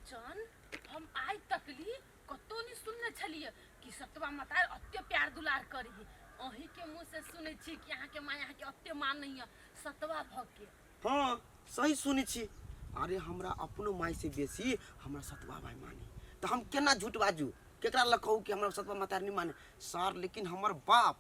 रूपचन, हम आइ तकली कतौ नहि सुनने छलियै कि सतवा माता अते प्यार दुलार करी। अहीं के मुंह से सुनै छी कि अहाँके माय अहाँके अते मानैया सतवा भऽ के। हाँ, सही सुनै छी। अरे हमरा अपनो माय से बेसी हमरा सतवा माय माने, तऽ हम केना झूठ बाजू? केकरा लग कहू कि हमरा सतवा माता नहीं माने सर? लेकिन हमर बाप,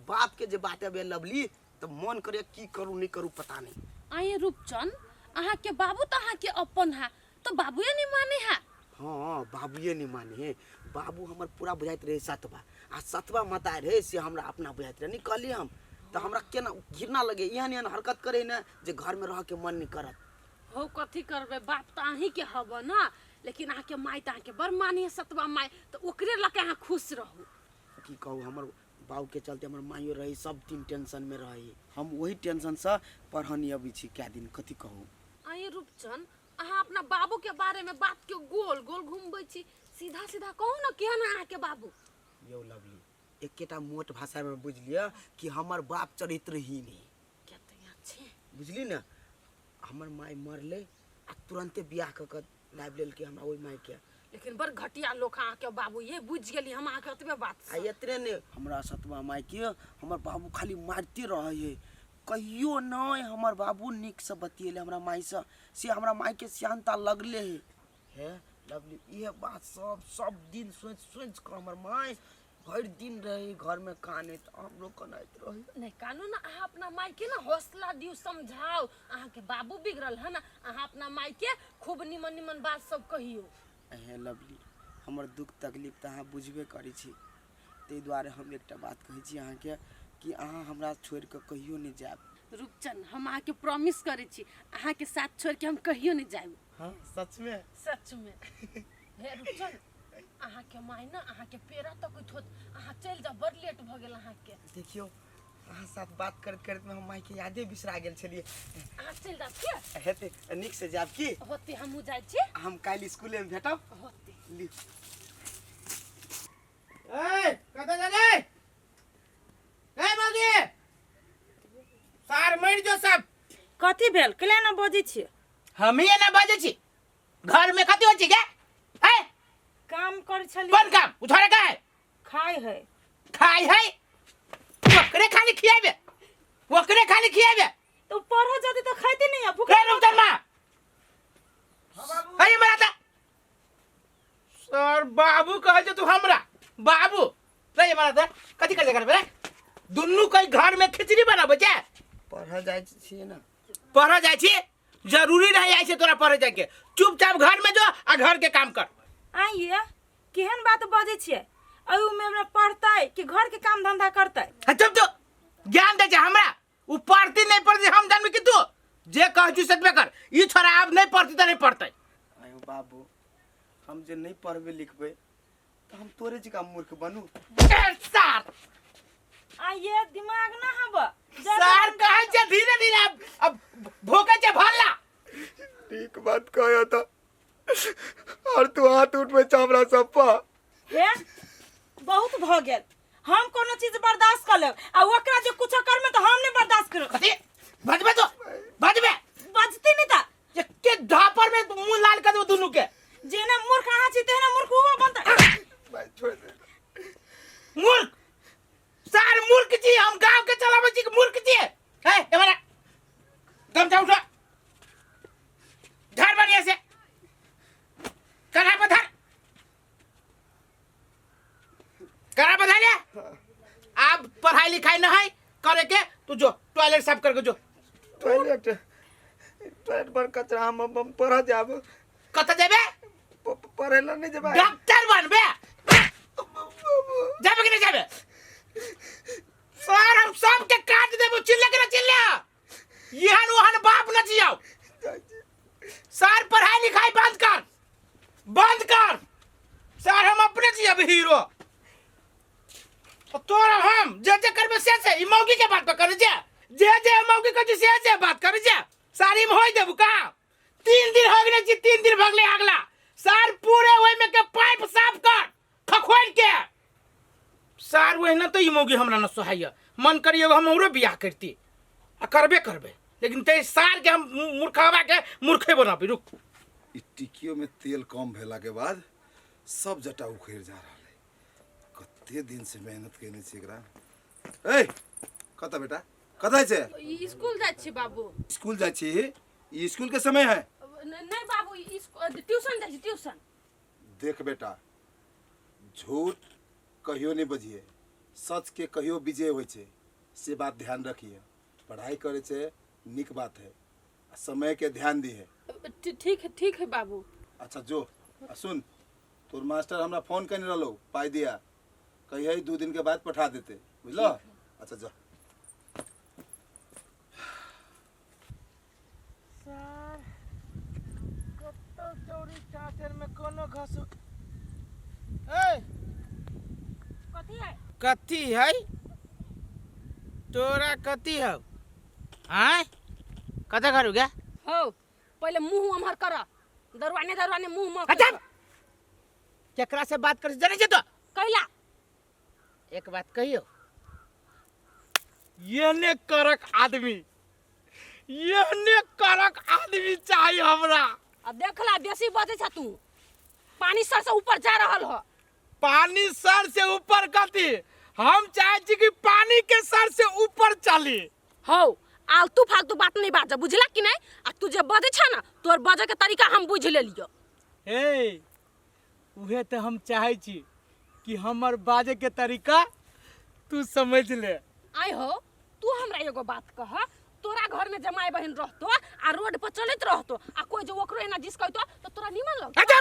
बाप के जे बात अबे लवली, तऽ मन करे की करू नहीं करू पता नहीं। आये रूपचन, अहाँके बाबू तऽ अहाँके अपन है, तऽ बाबुए नहीं माने है? हाँ, बाबुए नहीं माने है। बाबू हमर पूरा बुझाइत रहे सतवा, आ सतवा माता रहे से हमरा अपना बुझाइत रहे। नहीं कहली हम तऽ हमरा केना घृणा लगे, एहन एहन हरकत करे ने जे घर में रह के मन नहीं करत। हो, कथी करबै, बाप तऽ अहीँके हब ने, लेकिन अहाँके माय तऽ अहाँके बड़ मानी है सतवा माय, तऽ ओकरे लऽ के अहाँ खुश रहू। की कहू, हमर बाबूके चलते हमर माइयो रही सब दिन टेंशन में रही। हम वही टेंशन से पढ़नी अबै छी कए दिन, कथी कहू। अहीं रूपचन, अहाँ अपना बाबू के बारे में बात के गोल गोल घुमबै छी, सीधा सीधा कहू ने, केहन है अहाँके बाबू? यौ लवली, एकेटा मोट भाषामे बुझि लिअ कि हमर बाप चरित्रहीन है। कते छै। बुझली ने, हमर माय मरलै आ तुरन्ते बियाह कऽ कऽ लाबि लेलकै हमरा ओहि मायके। लेकिन बड़ घटिया लोक अहाँके बाबू, ये बुझि गेली हम अहाँके ओतबे बात आ एतने ने, हमरा सतवा मायके हमर बाबू खाली मारिते रहै है। कहियो नहि हमर बाबू नीकसँ बतियेलै हमरा मायसँ, से हमरा मायके सियानता लगले है। हे लवली, इहे बात सब सब दिन सोचि सोचि कऽ हमर माय भरि दिन रहे घरमे कानैत, हमरो कनाइत रहे। नहि कानू ने, अहाँ अपना मायके ने हौसला दियौ, समझाउ। अहाँके बाबू बिगड़ल है ने, अहाँ अपना मायके खूब निमन निमन बात सब कहियौ। हे लवली, हमर दुख तकलीफ तऽ अहाँ बुझबे करै छी, ताहि दुआरे हम एकटा बात कहै छी अहाँके कि अहाँ हमरा छोड़ि कऽ कहियो नहि जायब। रूपचन, हम अहाँके प्रॉमिस करै छी, अहाँके साथ छोड़ि के हम कहियो नहि जायब। हाँ, सचमे? सचमे। हे रूपचन, अहाँके माय ने अहाँके पेड़ा तकैत होत, अहाँ चलि जाउ, बड़ लेट भऽ गेल अहाँके। देखियौ, अहाँ साथ बात करैत करैत में हम मायके यादे बिसरा गेल छलियै। अहाँ चलि जाउ के। हेतै, नीक से जायब की? होते, हमहूँ जाइ छी। हम काल्हि स्कूले में भेटब। होते। लिख। ए, कतऽ जा रे? ए मौगी, सार मरि जो सब। कथी भेल, केला ने बजै छियै? हमही एना बजै छी? घर में कथी होइ छी गे? ए, काम करै छलियै। कोन काम? उठा का है? खाय है। खाय है? ओकरे खाली खियाबे, ओकरे खाली खियाबे। तो पढ़ो जदी तो खाइते नहीं है, भूख। रे रुक मां, अरे मरा ता सर बाबू कहै छै तू हमरा बाबू रे मरा ता कथी कर करबे रे? दुन्नू कई घर में खिचड़ी बनाबै छै। पढ़ऽ जाइ छियै ने। पढ़ऽ जाइ छी? जरूरी रह जाइ छै तोरा पढ़े जाय के? चुपचाप घर में जो आ घर के काम कर। आइए, केहन बात बजै छियै? एहि उम्र में पढ़तै कि घर के काम धंधा करतै? हाँ, चुप, तू ज्ञान दे छै हमरा। उ पढ़ती नहीं पढ़ती हम जानबे कि तू जे कहै छी सतबे कर। ई छोरा आब नहीं पढ़ती त नहीं पढ़तै। आयो बाबू, हम जे नहीं पढ़बे लिखबे तऽ हम तोरे जकाँ मूर्ख बनू? ए सार। आइए, दिमाग ना हब। सार कहै छै धीरे धीरे अब अब भोकै छै भल्ला। ठीक बात कहै तऽ और तू हाथ उठबै छ हमरा सब पर। हे, बहुत भऽ गेल। हम कोनो चीज बर्दाश्त कर लेब, आ ओकरा जे कुछो करमे तऽ हम नहि बर्दाश्त करब। कथी बजबे? तो बजबे। बजती नहीं तऽ एके झापर में मुंह लाल कर देबो दुनू के। जेना मूर्ख अहाँ छी तेना मूर्ख ओहो बनतै। भाई, छोड़ दे। मूर्ख सार, मूर्ख छी हम? गांव के चलाबै छी कि मूर्ख छी? हे एमरा गमछा उठा, धर बढ़िया से कड़ा पर धर, कड़ा पर धर ले। अब पढ़ाई लिखाई नहीं करे के, तू जो टॉयलेट साफ करके जो। टॉयलेट? टॉयलेट पर कचरा? हम पढ़ऽ जाब। कतऽ जेबे? पढ़े ला नहीं जेबै? डॉक्टर बनबे? जाबे कि नहीं जाबे? सर, हम सबके काट देबो। चिल्ले के ना चिल्ले, एहन ओहन बाप न जियाओ। सर, पढ़ाई लिखाई बंद कर, बंद कर सर। हम अपने जियब हीरो। तोरा हम जे जे करबे से से ई मौगी के बात पर करे जे जे जे मौगी कहै छै से से बात करे जे सारी में होई देबू का? 3 दिन हो गेले छी, 3 दिन भगले अगला सार पूरे ओहि में के पाइप साफ कर खखोरि के सार। ओहिना तो ई मौगी हमरा न सोहाइया, मन करिए हम औरो बियाह करती आ करबे करबे, लेकिन ते सार के हम मूर्खवा के मूर्खे बनाबी। रुक। ई टिकियो में तेल कम भेला के बाद सब जटा उखड़ जा रहल है। कते दिन से मेहनत केने छी एकरा। ए कतऽ बेटा, कतऽ छै? ई स्कूल जाइ छी बाबू। स्कूल जाइ छी? ई स्कूल के समय है? नहीं बाबू, ई ट्यूशन जाइ छी, ट्यूशन। देख बेटा, झूठ कहियो नहीं बजिए, सच के कहियो विजय होइ छै, से बात ध्यान रखिए। पढ़ाई करे छै नीक बात है, आ समय के ध्यान दिहे। ठीक है, ठीक है बाबू। अच्छा जो, आ सुन, तोर मास्टर हमरा फोन केने रहलो पाई दिया, कहिए 2 दिन के बाद पठा देते, बुझलो? अच्छा जा। सर कतौ चौरी चाचर में कोनो घसु ए कथी है? कथी है तोरा? कथी हौ? आय कतऽ घर गे? हो पहिले मुंह अमहर कर, दरवाने दरवाने मुंह म। अच्छा केकरा से बात कर जाने छे तो? कैला एक बात कहियो, ये ने करक आदमी, ये ने करक आदमी चाहिए हमरा। आ देखला बेसी बजै छ तू, पानी सर से ऊपर जा रहल हो। पानी सर से ऊपर कथी? हम चाहे छी कि पानी के सर से ऊपर चली। हौ आलतू फालतू बात नहीं बाज, बुझला कि नहीं? आ तू जे बजै छ ना, तोर बजै के तरीका हम बुझ लेलियो। हे उहे तो हम चाहे छी कि हमर बाजे के तरीका तू समझ ले। आइ हो तू हमरा एगो बात कह, तोरा घर में जमाई बहन रहतो आ रोड पर चलत रहतो आ कोई जो ओकरो एना जिस कहतो तो तोरा निमन लगतो? अच्छा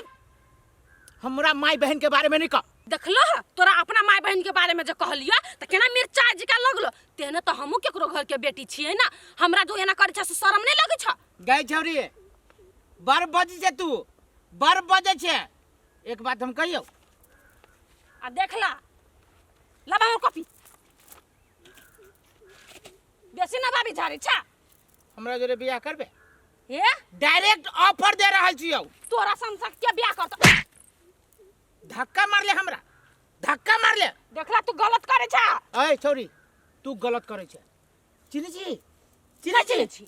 हमरा माई बहन के बारे में नहीं कह। देखलो ह, तोरा अपना माई बहन के बारे में जे कहलियो त केना मिर्चा जिका लगलो, तेहने तो हमहू केकरो घर के बेटी छियै ना, हमरा जो एना करै छ से शरम नहीं लगै छ? गई छौरी बड़ बज छे तू, बड़ बजे छे। एक बात हम कहियो, आ देखला लाबा हमर कॉपी, बेसी ना बाबी झाड़ी छा। हमरा जोरे बियाह करबे? हे डायरेक्ट ऑफर दे रहल छियौ। तोरा संसद के बियाह करतो? धक्का मारले हमरा, धक्का मारले। देखला तू गलत करे छा। ऐ छौरी तू गलत करे छे। चिन्है छी? चिन्है छी? चिन्है छी।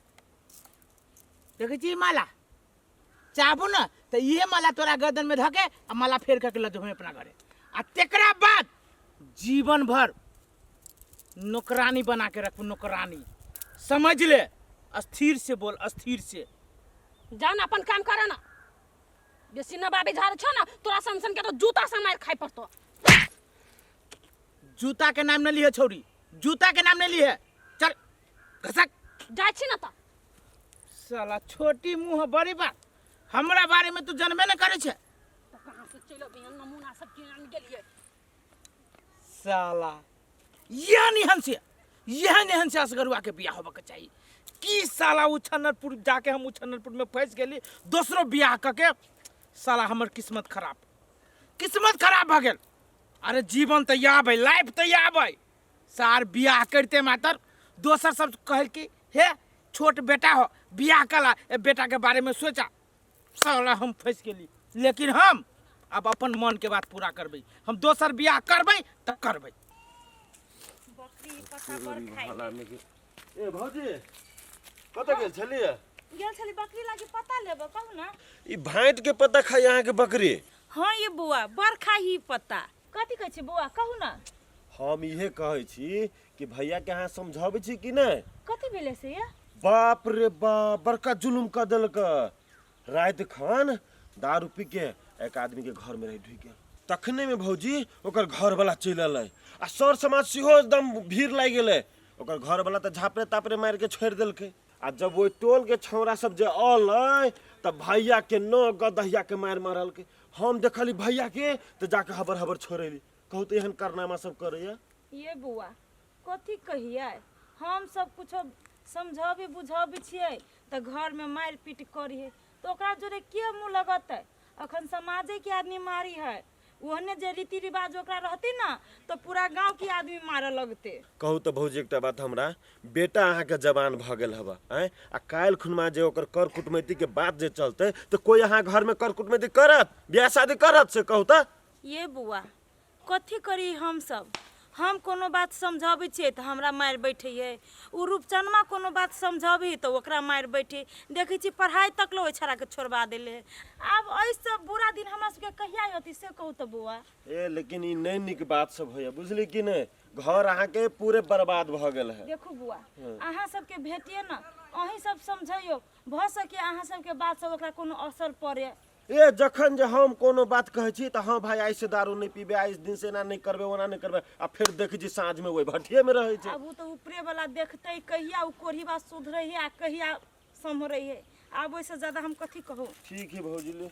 देखै छी माला चाहबो न त इहे माला तोरा गर्दन में धके आ माला फेर के ल जेबे अपना घरे, आ तेकरा बाद जीवन भर नौकरानी बना के रखबो, नौकरानी समझ ले। अस्थिर से बोल, अस्थिर से। जा ना अपन काम कर ना, बेसी न बाबी झाड़ छो ना, तोरा सन सन के तो जूता से मार खाइ पड़तो। जूता के नाम न लिहे छौरी, जूता के नाम न लिहे। चल घसक जाइ छी ना त। साला छोटी मुंह बड़ी बात, हमरा बारे में तू जनबे न करे छे। तो कहाँ से चलि अबै नमूना सब किन गेलिए। साला यह निहन से, यह निहन से असगरुआ के बियाह होबे के चाहिए। की साला उछन्नरपुर जाके हम उछन्नरपुर में फंस गेली, दोसरो बियाह क के साला हमर किस्मत खराब, किस्मत खराब भ गेल। अरे जीवन तो याब है, लाइफ तो याब है। सार बियाह करते मातर दोसर सब कहल कि हे छोट बेटा हो बियाह कला, ए बेटा के बारे में सोचा। साला हम फंस गेली, लेकिन हम अब अपन मन के बात पूरा करबै, हम दोसर बियाह करबै त करबै। बकरी पत्ता पर खाइ। ए भौजी कतऽ गेल छलियै? गेल छली बकरी लागी पत्ता लेबो, कहू ना। ई भाँटि के पत्ता खाइ अहाँके बकरी? हाँ ये बौआ बड़ खाही पत्ता। कथी कहै छी बौआ कहू ना। हम इहे कहै छी कि भैया के अहाँ समझाबै छी कि नहि? कथी भेलै से ये? बाप रे बाप, बड़का जुलुम कऽ देलक। राति खन दारू पी के एक आदमी के घर में रही ढुकि गेल, तखने में भौजी ओकर घर वाला चलि एलै आ सर समाज सेहो एकदम भीड़ लागि गेलै। ओकर घर वाला तऽ झापड़े तापड़े मारि के छोड़ि देलकै, आ जब ओहि टोल के छौड़ा सब जे अलै तऽ भैया के 9 गदहिया के मारि मारलकै। हम देखली भैया के तऽ जाके हबर हबर छोड़ेली। कहू तऽ एहन कारनामा सब करैया। ये बौआ कथी कहियै, हम सब कुछो समझाबी बुझाबी छियै तऽ घरमे मारि पीट करिहे तऽ ओकरा जोरे के मुँह लगतै? अखन समाजे के आदमी मारी है, ओहने जे रीति रिवाज ओकरा रहते ना तो पूरा गांव के आदमी मारे लगते। कहू तऽ भौजी एकटा बात, हमरा बेटा अहाँके जवान भऽ गेल हबा आँय, आ काल्हि खुनमा जे ओकर कर कुटमैती के बात जे चलतै तऽ कोइ अहाँ घरमे कर कुटमैती करत, बियाह शादी करत, से कहू तऽ? ये बौआ कथी करी हम सब, हम कोनो बात समझाबै छियै तऽ हमरा मारि बैठै है, ओ रूपचनमा कोनो बात समझाबी तऽ ओकरा मारि बैठे। देखै छी पढ़ाइ तक ले ओहि छौड़ाके छोड़बा देले है। आब एहिसँ बुरा दिन हमरा सबके कहिया अथी से कहू तऽ बौआ। ए लेकिन ई नहि नीक बात सब होइए, बुझली कि नहि? घर अहाँके पूरे बर्बाद भऽ गेल है। देखू बौआ, अहाँ सबके भेटिए ने, अहीं सब समझैयौ, भऽ सके अहाँ सबके बात सब ओकरा कोनो असर पड़े। ए जखन जे हम कोनो बात कहै छी तऽ हँ भाई, आइ से दारू नहि पीबै, आइ दिन से एना नहि करबै, ओना नहि करबै, आ फेर देखै छी साँझमे ओहि भट्ठिएमे रहै छै। आब ओ तऽ ऊपरे वाला देखतै कहिया ओ कोढ़ीबा सुधरै है आ कहिया सम्हरै है। आब ओहिसँ ज्यादा हम कथी कहू। ठीक है भौजी, ले।